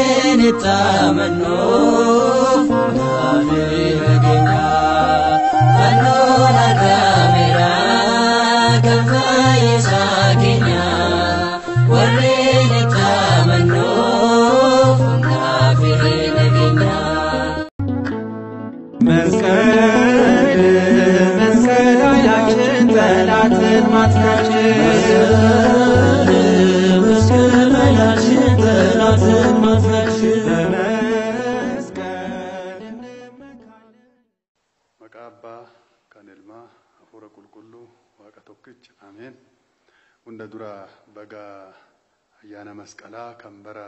Warreen itti amannuuf hundaa fi nageenya. Fannoon argameera kan fayyisaa keenya. Warreen itti amannuuf hundaa fi nageenya. መስቀል መስቀል ኃይላችን ጠላትን ማጥፊያችን መስቀል ኃይላችን ጠላትን ማጥፊያችን በመስቀል እንመካለን። Maqaa Abbaa kan Ilmaa Hafuura Qulqulluu Waaqa tokkicha Ameen. Hunda dura baga ayyaana masqalaa kan bara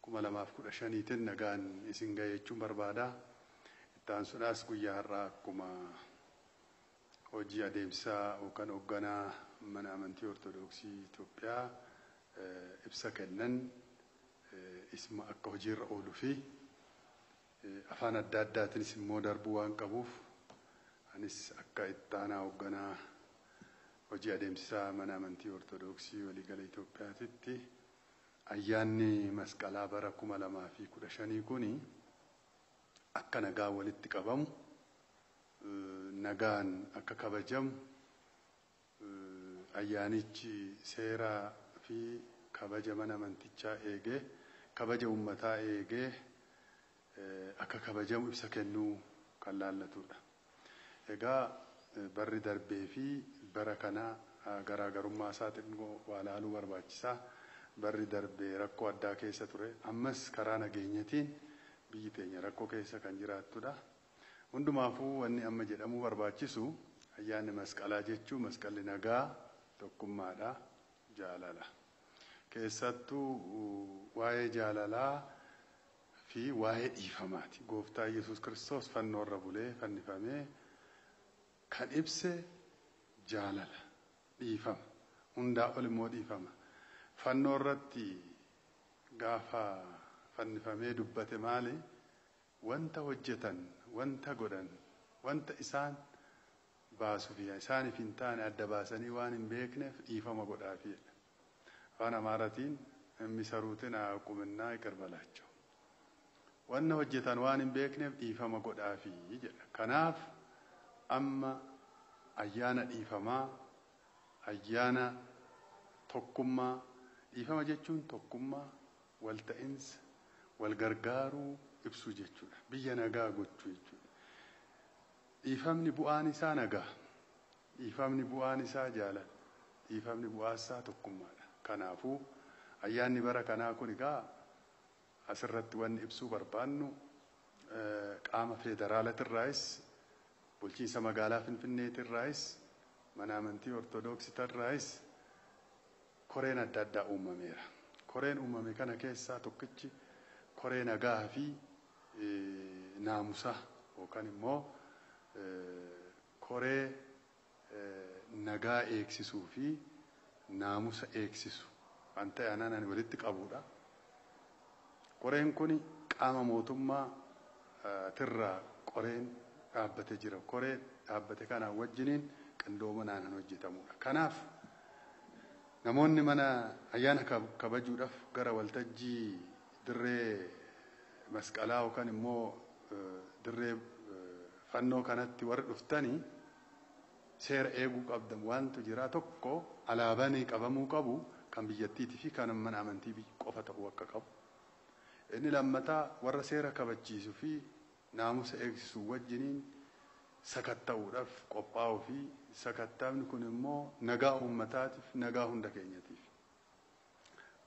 2015tiin nagaan isin ga'e jechuun barbaada. Itti aansuudhaas guyyaa har'aa akkuma hojii adeemsaa yookaan hoogganaa mana amantii Ortodoksii Itoophiyaa ibsa kennan isma akka hojiirra ooluu fi afaan adda addaatiinis immoo darbuu waan qabuuf anis akka itti aanaa hoogganaa hojii adeemsisaa mana amantii Ortodoksii waliigala Itoophiyaatitti ayyaanni masqalaa bara 2015 kuni akka nagaan walitti qabamu, nagaan akka kabajamu, ayyaanichi seeraa fi kabaja mana amantichaa eegee kabaja uummataa eegee akka kabajamu ibsa kennuu kan laallatudha. Egaa barri darbee fi bara kana garaagarummaa isaa xinnoo waa laaluu barbaachisaa. Barri darbee rakkoo addaa keessa ture. Ammas karaa nageenyatiin biyyi teenya rakkoo keessa kan jiraattudha. Hundumaafuu wanni amma jedhamuu barbaachisu ayyaanni masqalaa jechuun masqalli nagaa tokkummaadha, jaalala. Keessattuu waa'ee jaalalaa fi waa'ee dhiifamaati. Gooftaa Yesuus Kiristoos fannoorra bulee fannifamee kan ibse jaalala, dhiifama. Hundaa ol immoo dhiifama. Fannoo irratti gaafa fannifamee dubbate maali? Wanta hojjetan, wanta godhan, wanta isaan baasuu fi isaaniif hin taane adda baasanii waan hin beekneef dhiifama godhaafi jedha. Afaan Amaaraatiin የሚሰሩትን አያውቁምና ይቅር በላቸው። Wanna hojjetan waan hin beekneef dhiifama godhaafi jedha. Kanaaf amma ayyaana dhiifamaa, ayyaana tokkummaa, dhiifama jechuun tokkummaa, walta'iinsa, wal gargaaruu ibsuu jechuudha. Biyya nagaa gochuu jechuudha. Dhiifamni bu'aan isaa nagaa. Dhiifamni bu'aan isaa jaalala. Dhiifamni bu'aan isaa tokkummaadha. Kanaafuu ayyaanni bara kanaa kun egaa asirratti wanni ibsuu barbaannu qaama federaalatirraayis bulchiinsa magaalaa Finfinneetirraayis mana amantii Ortodoksitirraayis koreen adda addaa uumameera. Koreen uumame kana keessaa tokkichi koree nagaa fi naamusaa yookaan immoo koree nagaa eegsisuu fi naamusa eegsisu waan ta'e anaan ani walitti qabudha. Koreen kun qaama mootummaa tirraa qoreen dhaabbate jira. Koree dhaabbate kanaan wajjiniin qindoominaan kan hojjetamudha. Kanaaf namoonni mana ayyaana kabajuudhaaf gara waltajjii dirree masqalaa yookaan immoo dirree fannoo kanatti warri dhuftanii seera eeguu qabdan waantu jira. Tokko alaabaan qabamuu qabu kan biyyattiitii fi kan mana amantii qofa ta'uu akka qabu. Inni lammataa warra seera kabachiisuu fi naamusa eegsisuu wajjiniin sakatta'uudhaaf qophaa'uu fi sakattaa'ni kun immoo nagaa uummataatiif nagaa hunda keenyatiif.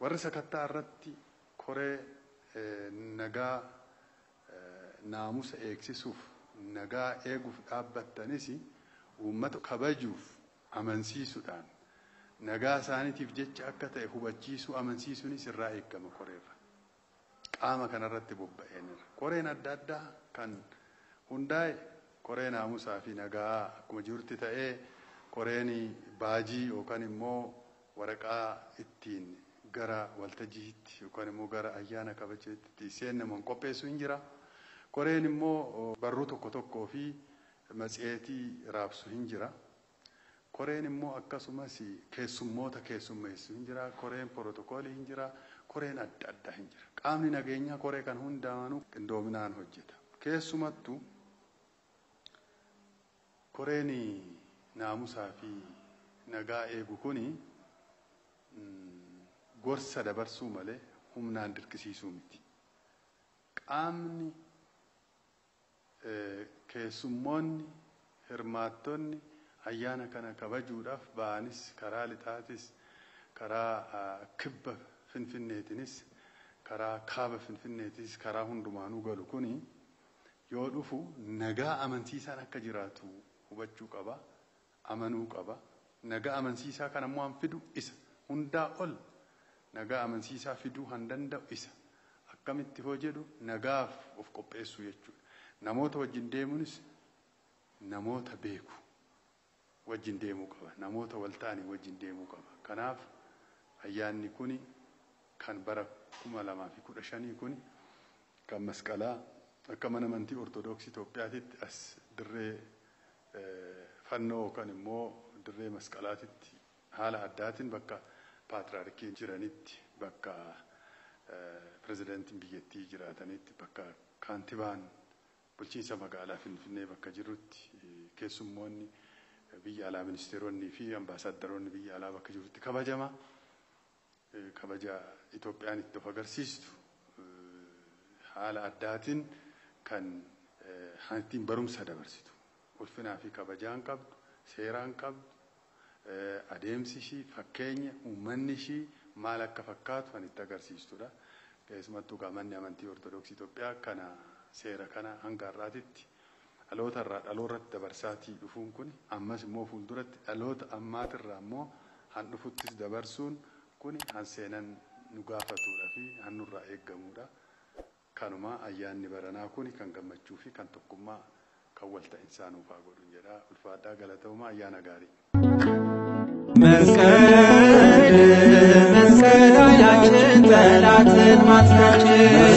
Warri sakattaa irratti koree nagaa naamusa eegsisuuf nagaa eeguuf dhaabbattanis uummata kabajuuf amansiisuudhaan nagaa isaaniitiif jecha akka ta'e hubachiisuu amansiisuunis irraa eegama koreerra. Qaama kanarratti bobba'eenirra. Koreen adda addaa kan hundaa'e koree naamusaa fi nagaa akkuma jirutti ta'ee koreen baajii yookaan immoo waraqaa ittiin gara waltajjiitti yookaan immoo gara ayyaana kabajeetti seennaman qopheessu hin jira. Koreen immoo barruu tokko tokkoo fi matseetii raabsu hin jira. Koreen immoo akkasumas keessummoota keessummeessu hin jira. Koreen pirootokoolii hin jira. Koreen adda addaa hin jira. Qaamni nageenyaa koree kan hundaanuu qindoominaan hojjeta. Keessumattuu koreen naamusaa fi nagaa eegu kuni gorsa dabarsuu malee humnaan dirqisiisuu miti. Qaamni keessummoonni hirmaattonni ayyaana kana kabajuudhaaf ba'anis karaa lixaatis karaa kibba finfinneetinis karaa kaaba finfinneetis karaa hundumaanuu galu kuni yoo dhufu nagaa amansiisaan akka jiraatu hubachuu qaba, amanuu qaba. Nagaa amansiisaa kana immoo han fidu isa. Hundaa ol nagaa amansiisaa fiduu han danda'u isa. Akkamitti hoo jedhu nagaaf of qopheessuu jechuudha. Namoota wajjin deemuunis namoota beeku wajjin deemuu qaba. Namoota wal ta'anii wajjin deemuu qaba. Kanaaf ayyaanni kuni kan bara 2015 kuni kan masqalaa akka mana amantii Ortodoksii Itoophiyaatitti as dirree fannoo yookaan immoo dirree masqalaatitti haala addaatiin bakka paatriyaarkiin jiranitti bakka pirezidaantiin biyyattii jiraatanitti bakka kaantibaan bulchiinsa magaalaa Finfinnee bakka jirutti keessummoonni biyya alaa ministeeronni fi ambaasaadaronni biyya alaa bakka jirutti kabajama. Kabaja Itoophiyaan itti of agarsiistu haala addaatiin kan ittiin barumsa dabarsitu. Ulfinaa fi kabajaan qabdu, seeraan qabdu, adeemsi ishii, fakkeenya, uummanni ishii maal akka fakkaatu kan itti agarsiistudha. Keessumattuu manni amantii Ortodoksii Itoophiyaa kana seera kana hanga har'aatitti dhaloota irraa dhalootatti dabarsaatii dhufuun kun ammas immoo fuulduratti dhaloota ammaatirraa immoo han dhufuttis dabarsuun kun han seenan nu gaafatudha fi han nurraa eeggamudha. Kanuma ayyaanni baranaa kun kan gammachuu fi kan tokkummaa kan walta'iinsaa nuuf haa godhu jedha. Ulfaadhaa galatoomaa ayyaana gaarii. መስቀል መስቀል ኃይላችን ጠላትን ማጥፊያችን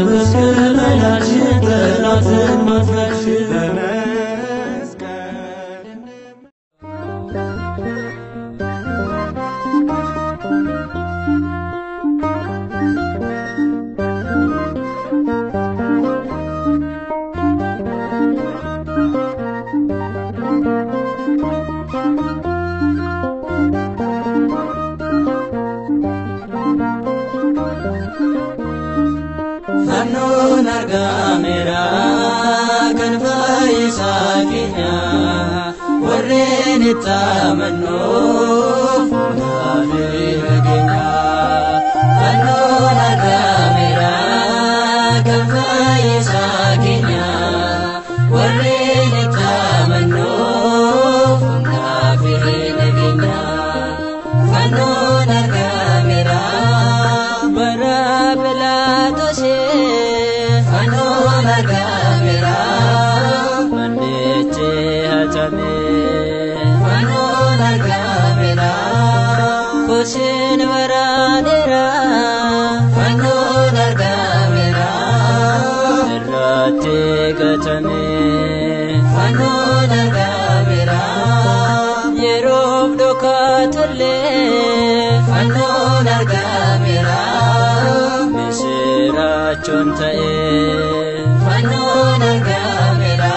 መስቀል ኃይላችን ጠላትን ማጥፊያችን በመስቀል Fannoon argameera kan fayyisaa keenya warreen itti amannuuf naaf nageenya. Fannoon argameera kan fayyisaa keenya warreen itti amannuuf naaf nageenya. Fannoon argameera bara Phiilaaxoosee fannoon argameera mannichi hatame fannoon argameera kosiin waraaneera fannoon argameera irratti gatame fannoon argameera yeroof dhokatullee fannoon argameera misiraachoon ta'e fannoon argameera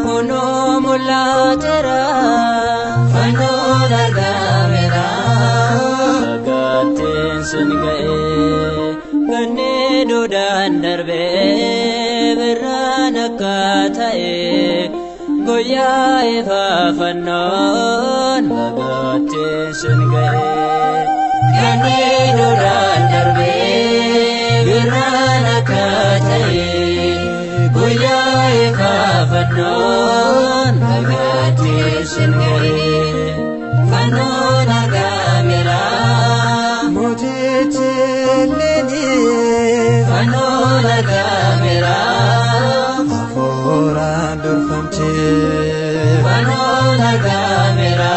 kunoo mul'ateera fannoon argameera Gatiin sun ga'e ganni duudhaan darbee birraan akka ta'e guyyaa ifaa fannoon gatiin sun ga'e ganni duudhaan darbee birraan akka ta'e guyyaa ifaa fannoon gatiin sun ga'e fannoon argameera. Mootichi Leenii Fannoon argameera. hafuuraan durfamte Fannoon argameera.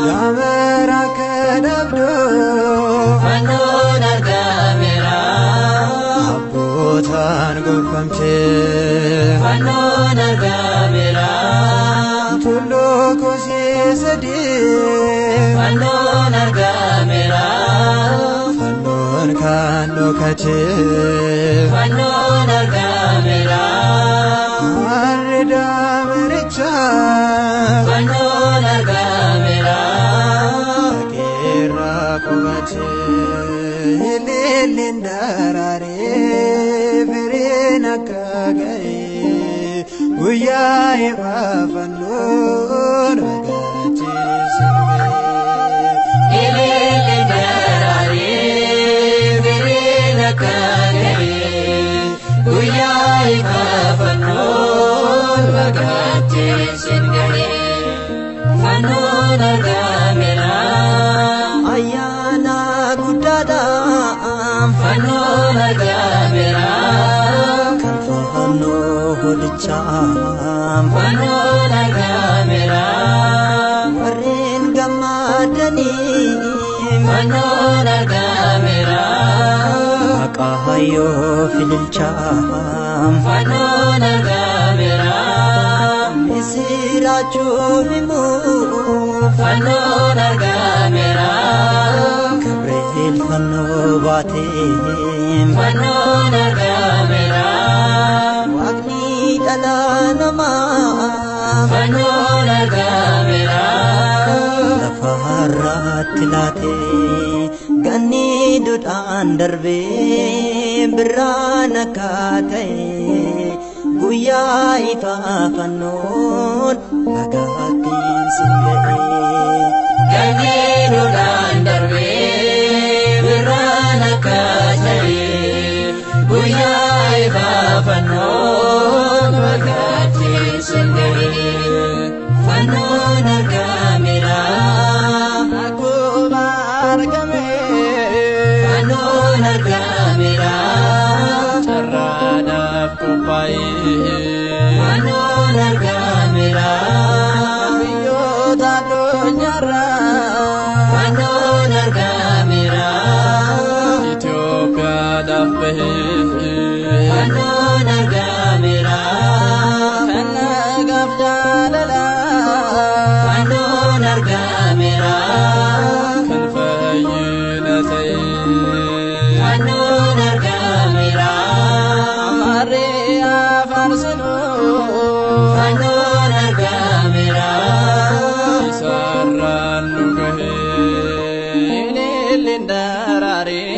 Dameera kadhabdu Fannoon argameera. abbootaan gorfamte Fannoon argameera. Tulluu kosii sadii Fannoon argameera. Kan dhokate Fannoon argameera. Harri daamericha Fannoon argameera. Akeera qubate ililliin daraaree firiin akka ga'ee guyyaa ifaa fannoon magaalatee Ililliin daraaree firiin akka ga'ee guyyaa ifaa fannoon magaalatee sin ga'ee fannoon argameera. Ayyaana guddaadhaan Fannoon argameera. Kan fannoo hoolichaan Fannoon argameera. Warreen gammadanii Fannoon argameera. Maqaa fililchaan Fannoon argameera. Misiraachuu himuu Fannoon argameera. Gabriel fannoo baatee Fannoon argameera. Waaqni dhala namaa Fannoon argameera. Lafa har'aatti laatee ganni duudhaan darbee birraan akka ta'e guyyaa ifaa fannoon magaalattiin sin ga'e. Ganni duudhaan darbee birraan akka ta'e guyyaa ifaa fannoon magaalattiin sin ga'e. Fannoon argameera. Akkuma argame Fannoon argameera. Carraadhaaf qophaa'ee Fannoon argameera. Biyyoota addunyaarraa Fannoon argameera. Itoophiyaadhaaf bahee Fannoon argameera. Kan nagaaf jaalalaa Fannoon argameera. Kan fayyina ta'e Fannoon argameera. Amaarri afaan sunuu Fannoon argameera. Isaarraan nu gahee ililliin daraaree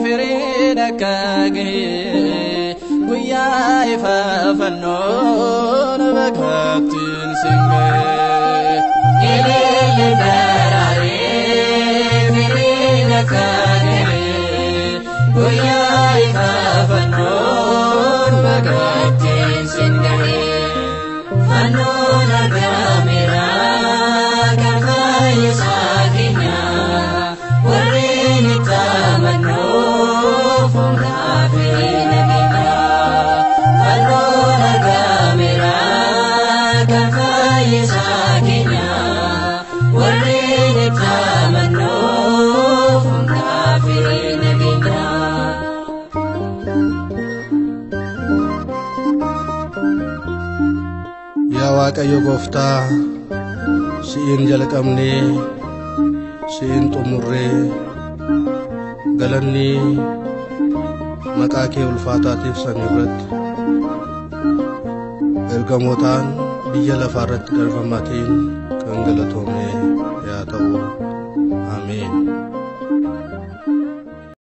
firiin akka gahee guyyaa ifaa fannoon bakkaattiin sin gahee. Ililliin daraaree firiin akka gahee guyyaa ifaa fannoon bakkaattiin sin gahee. Fannoon argameera kan fayyisaa keenya warreen itti amannoo fuulaa fi nageenya. Fannoon argameera kan fayyisaa keenya warreen itti amannoo fuulaa fi nageenya. Yaa Waaqayyo gooftaa si'iin jalqabnee si'iin xumurree galanni maqaa kee ulfaataatiif samii irratti ergamootaan biyya lafaa irratti darbamaatiin kan galatoome yaa ta'u.